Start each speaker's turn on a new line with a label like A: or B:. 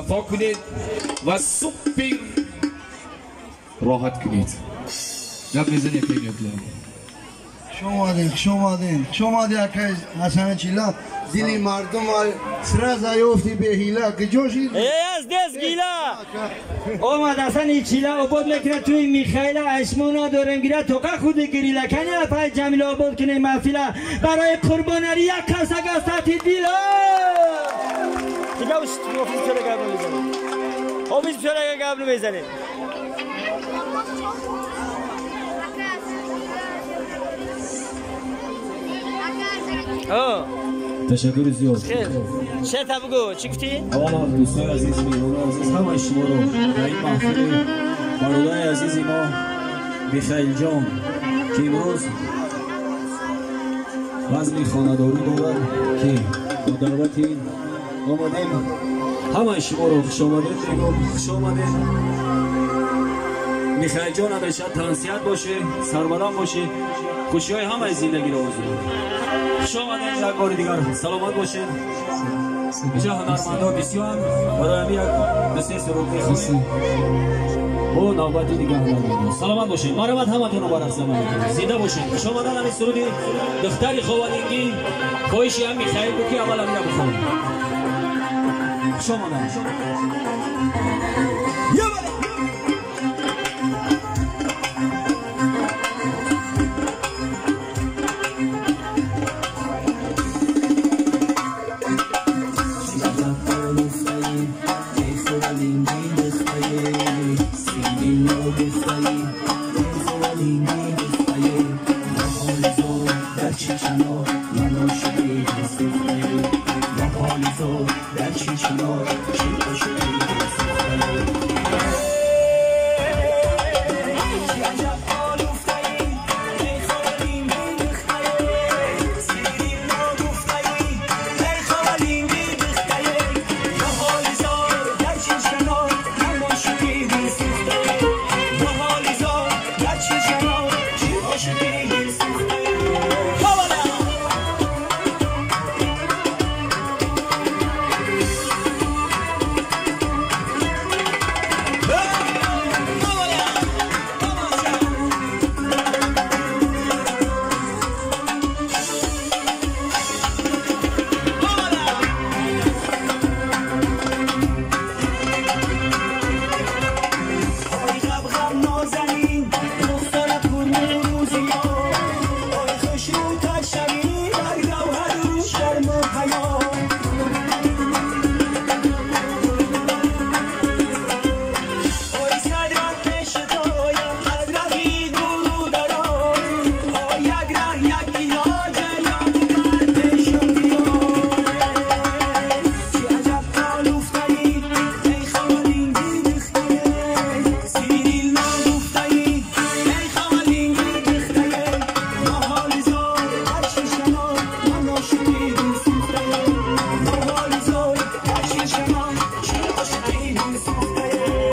A: صفا کنید و سوپر راحت کنید. گپ میزنی یکی میاد.
B: خوش اومدین، خوش اومدین اکای حسن چیلا. دلی مردم سر زیافتی به هیلا کجاشی؟
C: ای از دست گیلا اومد حسن چیلا آباد میکنه توی میخایل اشمو نداریم گیره توقع خود گریلا کنی پای جمیل آباد کنه محفیلا برای قربانری یک کس از سطح دیلا دیگه آفیس چرا گپ نمیزنی؟ آفیس چرا گپ نمیزنی؟
D: تشکر زیاد.
C: شعر تا بگو چی گفتی؟
D: اولا دوستای عزیز، میهمانان عزیز، همه شما رو در این محفل برادر عزیز ما میخائیل جان که امروز وزن خانه‌داری دارد که با دعوت آمدیم، همه شما رو خوش آمدید میگم. خوش آمدید میخائیل جان، همیشه تنصیحت باشه، سربلند باشه، خوشی‌های همه زندگی رو آرزو دارم. خوش آمدید یک بار دیگر، سلامت باشید. اینجا هنرمندها بسیار برای همین یک دو سه سرود میخوانیم و نوبتی دیگر هنرمندها. سلامت باشید، مرحبا همتون رو برقص میکنیم، زنده باشید. خوش آمدن. همین سرود دختری خوانندگی خواهشی هم میخائیل بود که اول همین بخوانیم. خوش آمدن.
E: Sini